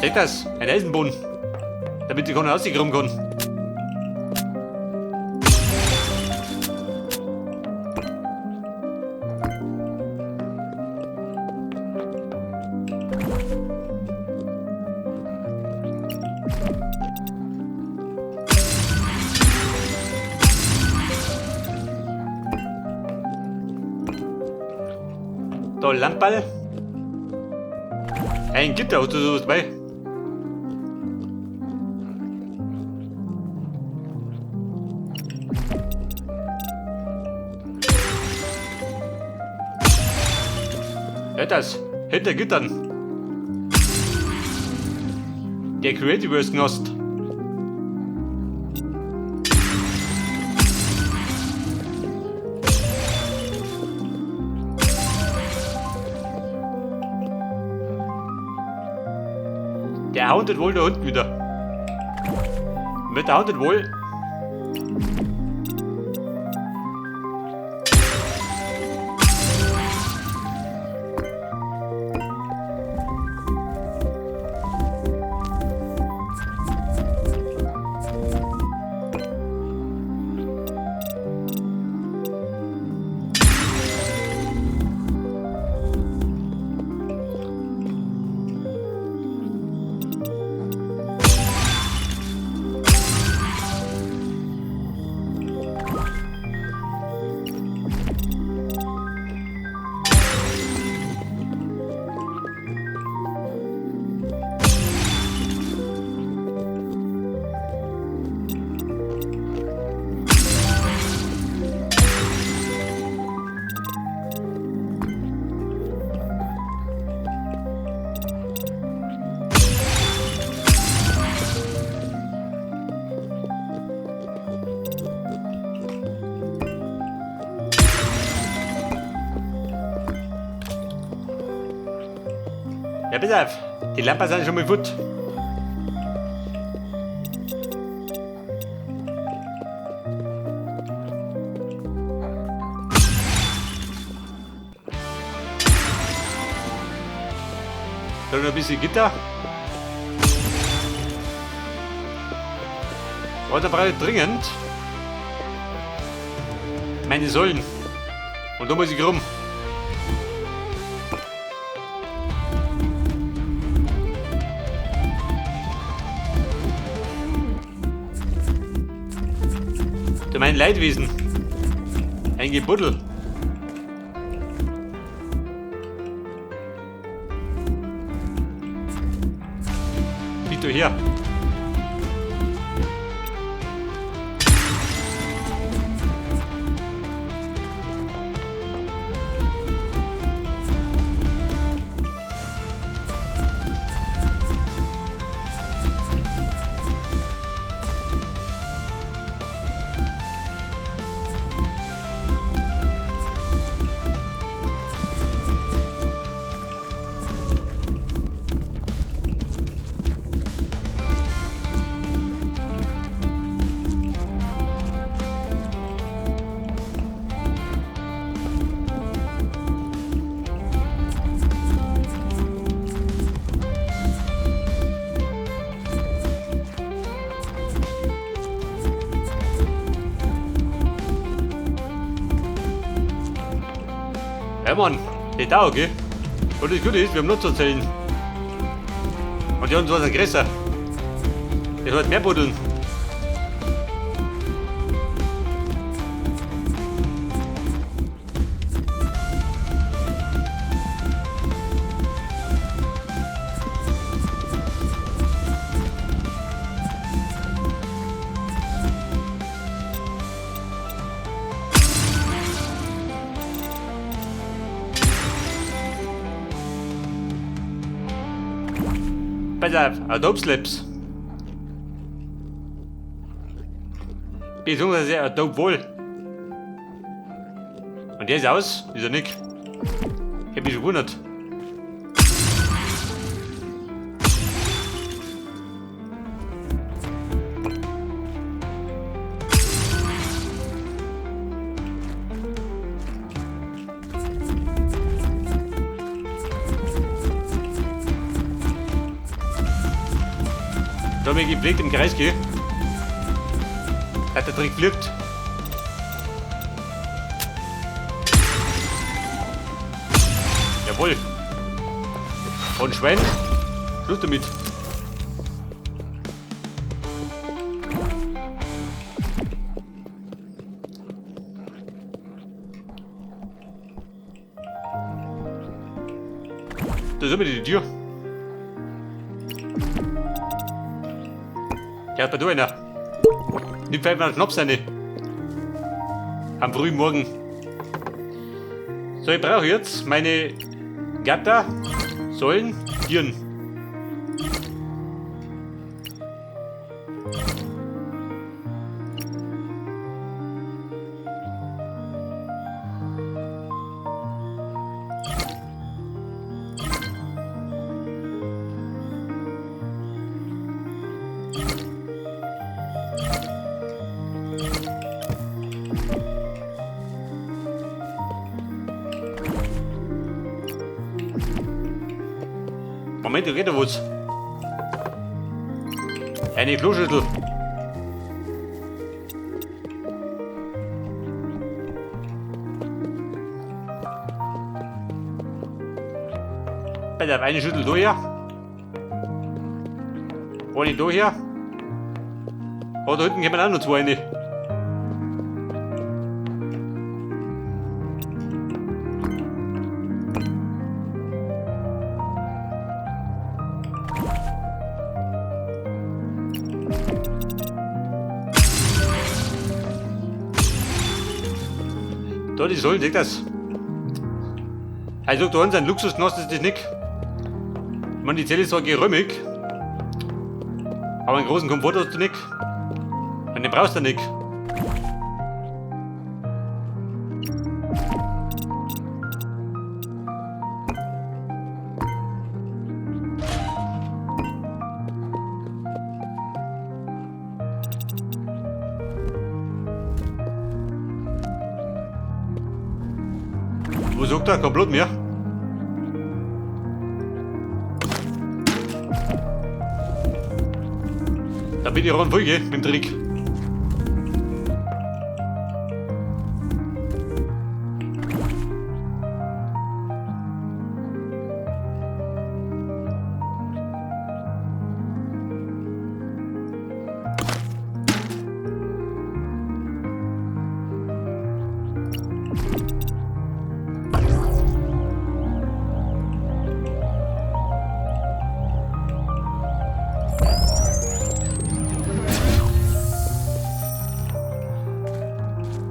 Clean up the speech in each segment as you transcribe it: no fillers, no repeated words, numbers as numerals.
Seht das? Ein Eisenboden. Damit ich keiner rausgekommen kann. Da Lamperl. Ein Gitter, hast du sowas dabei? Ja, das. Hinter Gittern. Der Creativerse Nost. Der hauntet wohl da unten wieder. Mit der hauntet wohl. Ja, pass auf. Die Lampen sind schon mal fort. Da noch ein bisschen Gitter. Oh, da brauche ich dringend meine Säulen. Und da muss ich rum. Zu meinen Leidwesen. Ein Gebuddel. Bitte her. Ja Mann, geht auch, gell? Und das Gute ist, wir haben noch zu erzählen. Und die haben zwar größer. Das hat mehr Buddeln. Pass auf, Adobe Slips. Beziehungsweise Adobe Wohl. Und der ist aus? Ist er nicht. Ich hab mich schon gewundert. Da habe ich gepflegt im Kreis gehe. Hat der Trick fliegt. Jawohl. Und Schwein. Schluss damit. Da ist immer die Tür. Ja, bei du einer. Nimm vielleicht mal einen Schnaps rein. Am frühen Morgen. So, ich brauche jetzt meine Gatter, Säulen, Tieren. Moment, da geht doch was. Eine Kloschüssel. Bei der eine Schüssel da her. Eine da her. Oh, da hinten kommen auch noch zwei rein. Da, die sollen, seht das. Also, da unten ein Luxusgenoss ist das nicht. Ich meine, die Zelle ist zwar geräumig, aber einen großen Komfort hast du nicht. Und den brauchst du nicht. Wo sagt er? Kein Blut mehr. Da bin ich auch voll, gell, mit dem Trick.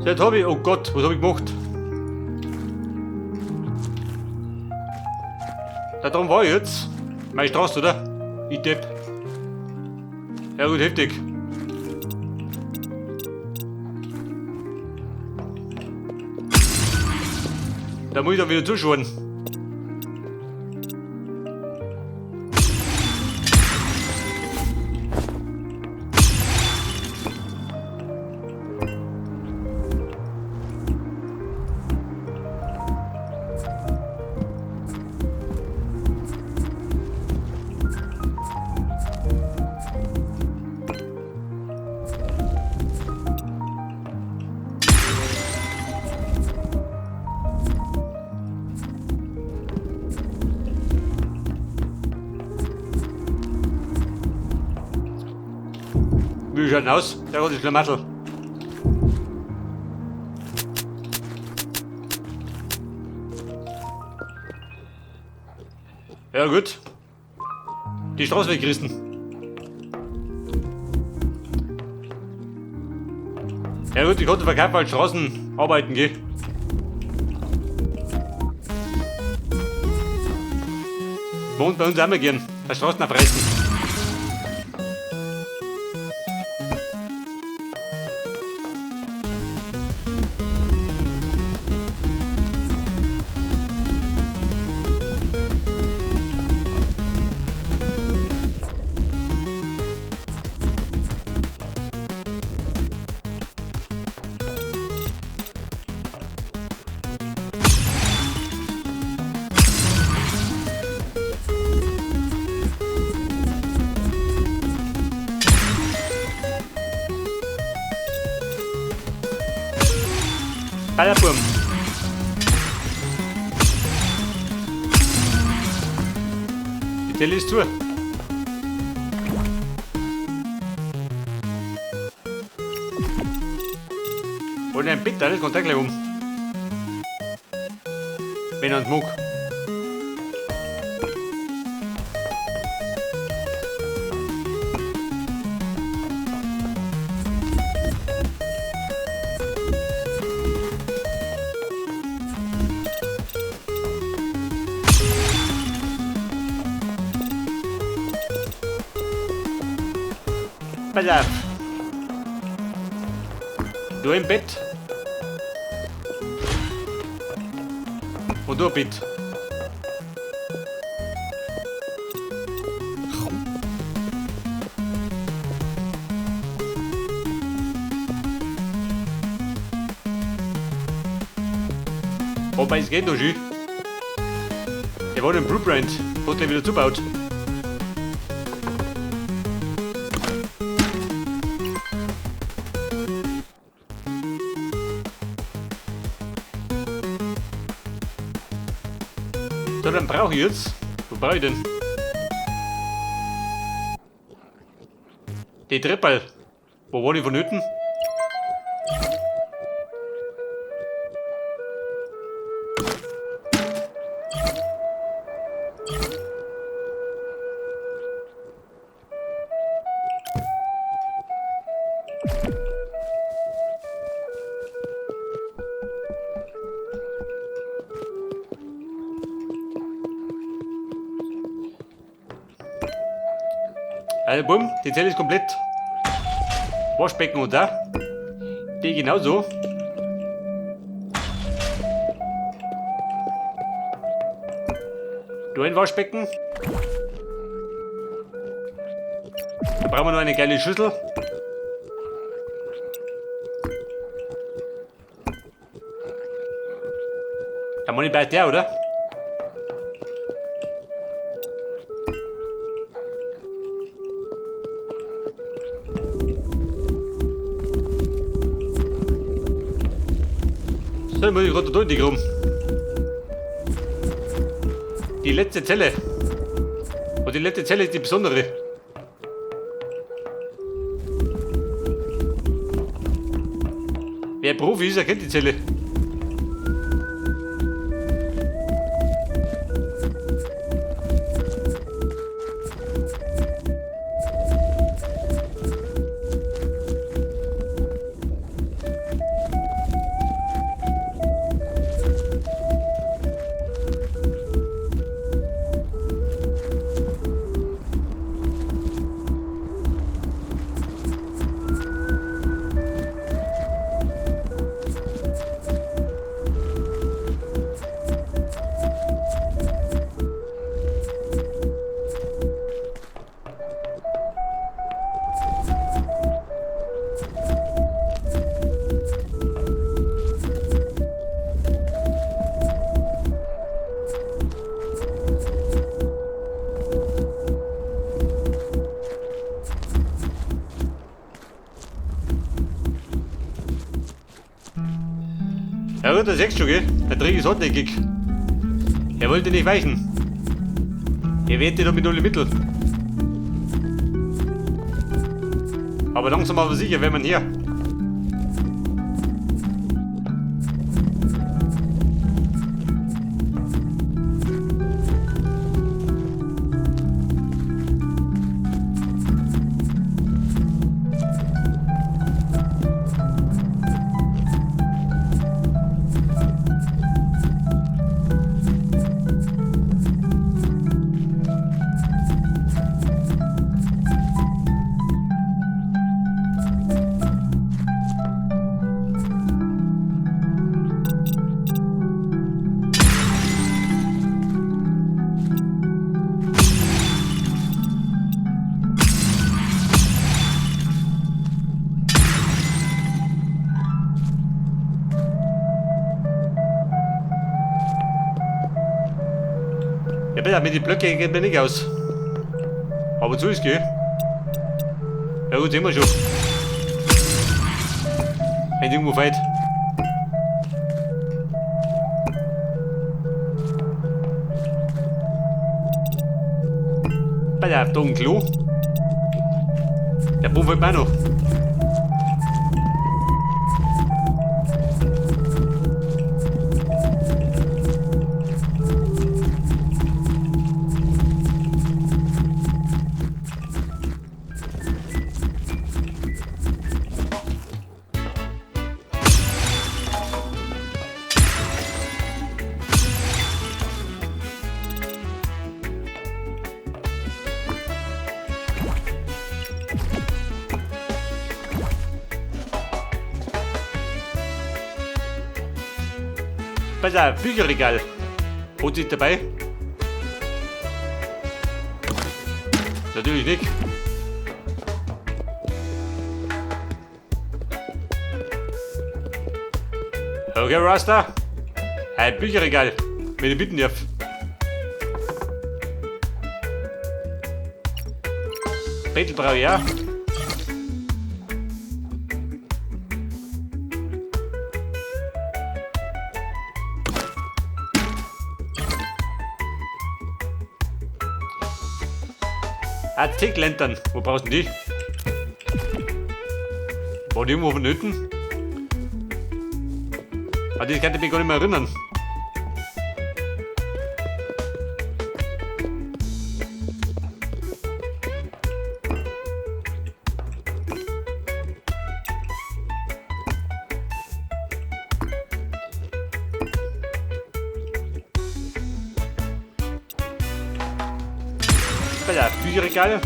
So, jetzt hab ich, oh Gott, was hab ich gemacht? Da drum war ich jetzt. Meine Straße, oder? Ich Depp. Ja gut, heftig. Da muss ich dann wieder zuschauen. Wie schaut denn aus? Der rote Schlamassel. Ja gut. Die Straße weggerissen. Ja gut, ich konnte verkaufen, weil Straßen arbeiten gehen. Wohnt bei uns auch mal gern. Der Straßen abreißen. Ballerburm. Die Zelle ist zu. Und ein Bett, das kommt auch gleich um. Wenn er uns mag. Pass auf. Du im Bett. Und du ein Bett. Wobei es geht noch schön. Er war im Blueprint, hat er wieder zubaut. So, dann brauche ich jetzt. Wo brauche ich denn? Die Treppe. Wo war die vonnöten? Also bumm, die Zelle ist komplett. Waschbecken und da. Die genauso. Du ein Waschbecken. Da brauchen wir noch eine geile Schüssel. Da muss ich bei der, oder? So, dann muss ich gerade da in die rum. Die letzte Zelle. Und die letzte Zelle ist die besondere. Wer Profi ist, erkennt die Zelle. Ja gut, das siehst du schon, gell? Der Trick ist hartnäckig. Er wollte nicht weichen. Er wehrte doch mit allen Mitteln. Aber langsam aber sicher, wenn man hier. Ja, bitte, mit den Blöcken geht mir nicht aus. Aber zu ist, gell? Ja gut, sehen wir schon. Wenn irgendwo fällt. Bei der da ein Klo. Der Boden fällt mir auch noch. Pass auf, Bücherregal. Hat sich dabei? Natürlich nicht. Okay, Rasta. Ein Bücherregal. Wenn ich bitten darf. Bettel brauche ich auch. Aztek-Lantern. Wo brauchst du denn die? War die irgendwo vonnöten? An das kann ich mich gar nicht mehr erinnern. Bei der Bücherregal.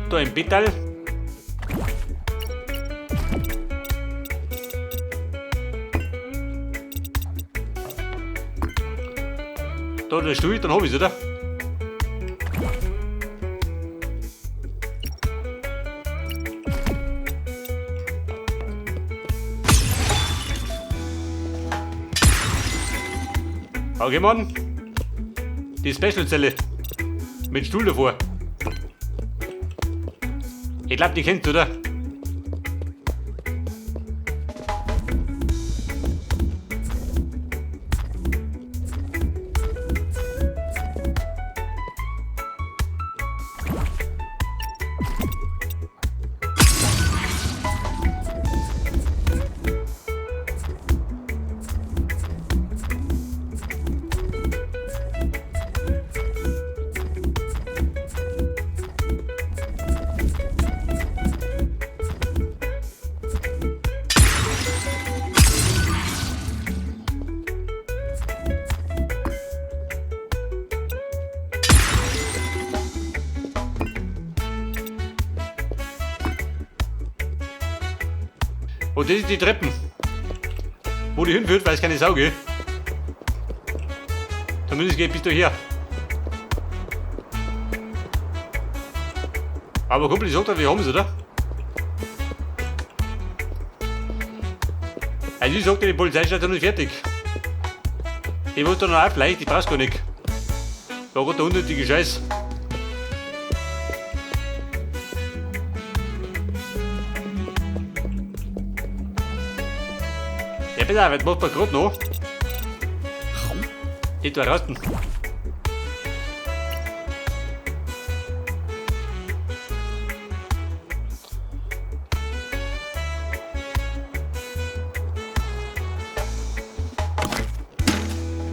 Da ein Bettal. Da der Stuhl, dann hab ich's, oder? Okay, Mann. Die Special-Zelle. Mit Stuhl davor. Ich glaub, die kennst du, oder? Und das ist die Treppen. Wo die hinführt, weiß keine Sau, gell? Zumindest geht bis daher. Aber Kumpel, ich sag dir, wir haben's, oder? Also ich sag dir, die Polizeistation ist fertig. Ich muss da noch aufleicht, ich brauch's gar nicht. War grad der unnötige Scheiß. Ja, bitte, was macht man grad noch? Die da rasten.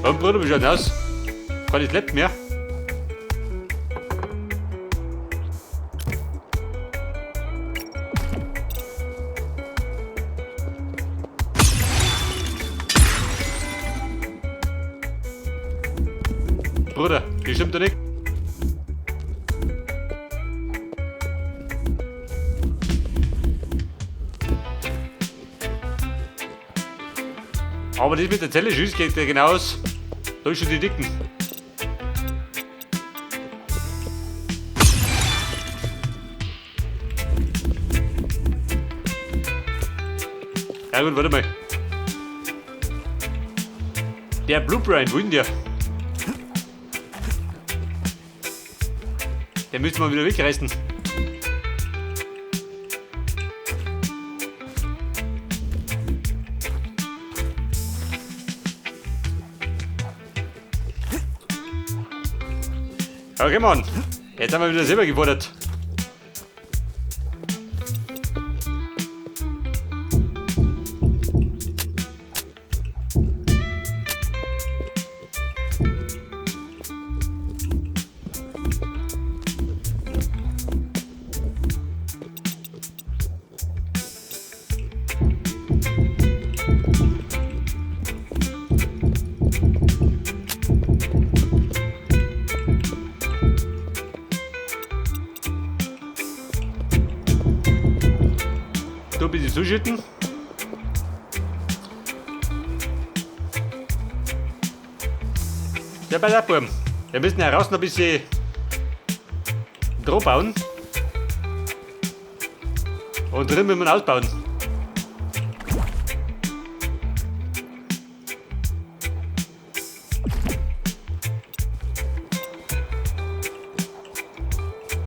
Warum, Bruder, wie schaut denn aus? Kein Laptop mehr. Bruder, das stimmt doch nicht. Aber das mit der Zelle schießt geht ja genau aus. Da ist schon die Dicken. Ja gut, warte mal. Der Blueprint, wo ist denn der? Den müssen wir wieder wegreißen. Okay, Mann. Jetzt haben wir wieder selber gefordert. Da ein bisschen zuschütten. Ja, pass auf, Buben. Wir müssen ja raus noch ein bisschen drauf bauen. Und drin müssen wir ausbauen.